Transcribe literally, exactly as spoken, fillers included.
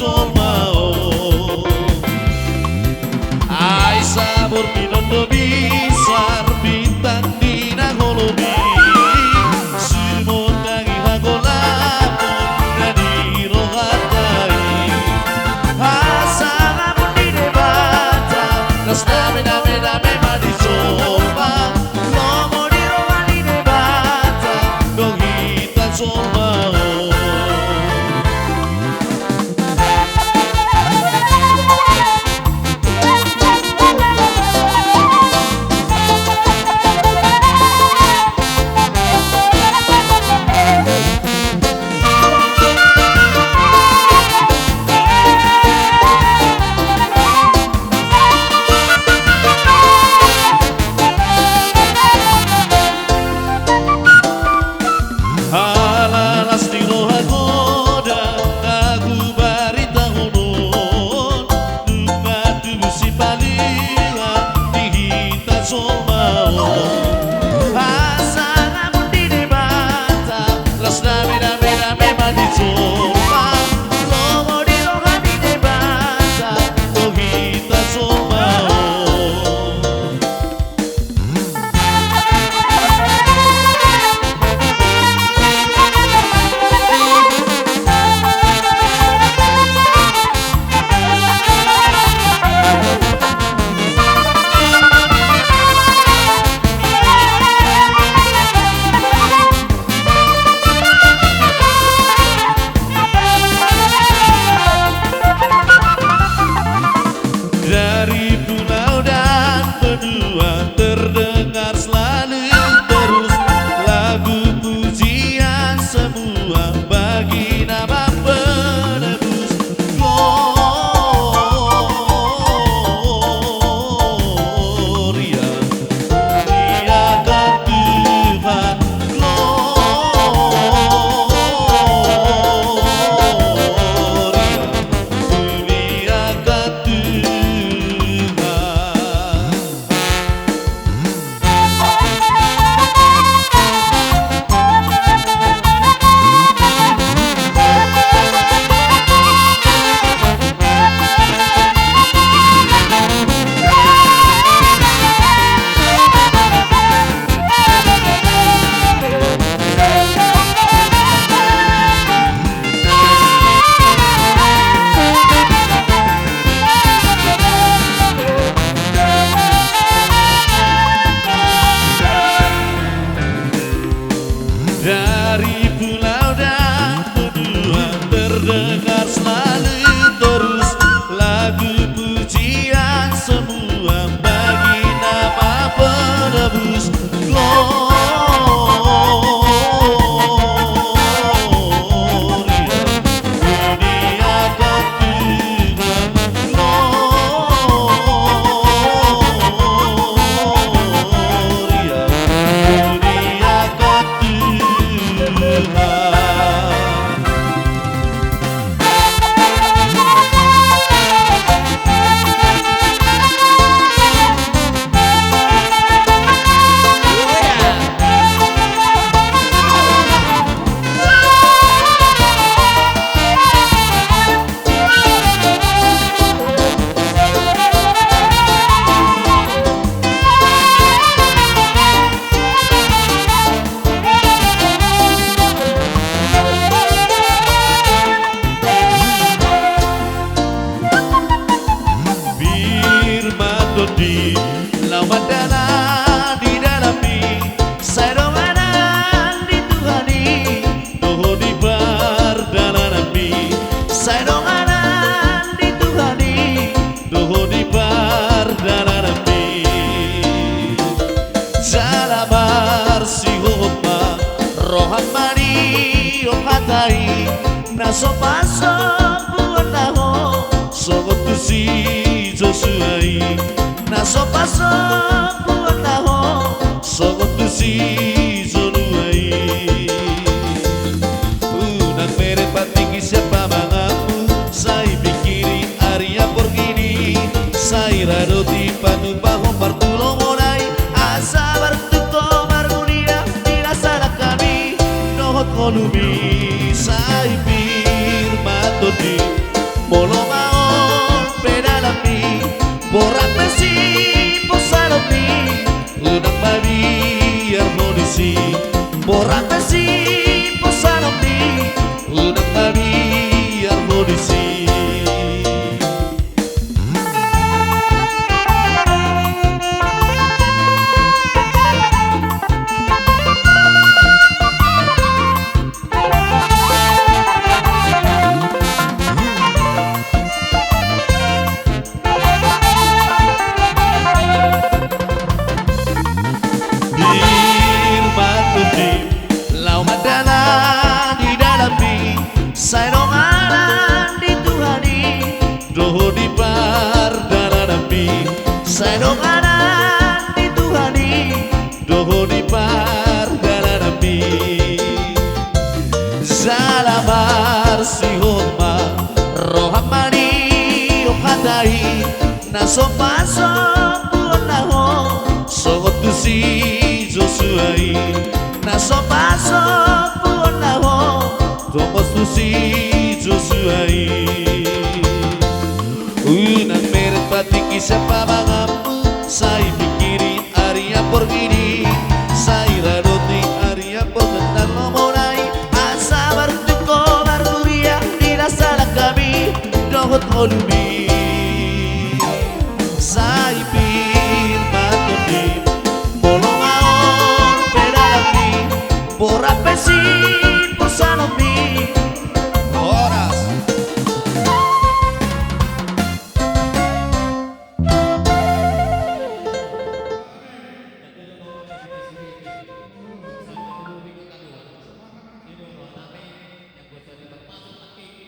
jolma on. Ai saborngin on do bisa bintang di na holom i, simontangi hagolapon na di rohanta i. Hasangapon di Debata, las dame-dame-dame ma di jolma. Lomo di roha ni Debata do hita jolma on. Ala las ni roha godang ahu baritahon on, nunga tubu sipalilan di hita jolma on. Hasangapon di Debata, las dame-dame-dame ma di jolma. Lomo di roha ni Debata do hita jolma on. Dari pulau dan benua terdengar selalu terus lagu pujian semua bagi Nama Penebus. Gloria, muliakan Tuhan. Gloria, muliakan Tuhan. Dari pulau dan benua terdengar selalu terus lagu pujian semua bagi Nama Penebus. Gloria, muliakan Tuhan. Gloria, muliakan Tuhan. Pir ma tondi laho mardalan di dalanmi, sai donganan di Tuhan i dohot di pardalananmi, sai donganan di Tuhan i dohot di pardalananmi. Jala marsihohot ma roham manihot hata i, na so pasombuonna ho songon tu si Josua i, na so pasombuonna ho songon tu si Josua i. Unang mere patingki sian pamanganmu, sai pingkiri ari amporgin i, sai radoti patupahon partulongon i, asa martungko marmulia di las ni langkami dohot ngolumi. Sai pir ma tondi Borat pe siposanonmi, unang mabiar ho disi. Pir ma tondimi laho mandalan di dalanmi, sai donganan di Tuhan i dohot di pardalananmi. Sai donganan di Tuhan i dohot di pardalananmi. Jala marsihot ma roham manihop hata i, na so pasombuonna ho songon tu si Josua i. Na so pasombuonna ho songon tu si Josua i. Unang meret patik i sian pamanganmu, sai pingkiri arian porgin i, sai radoti arian porgin na lomo nai, asa maruntung ho markuria di las langkami dohot ngolumi. Sai pir ma tondimi, bolon ma on pe dalanmi, borat pe siposanonmi,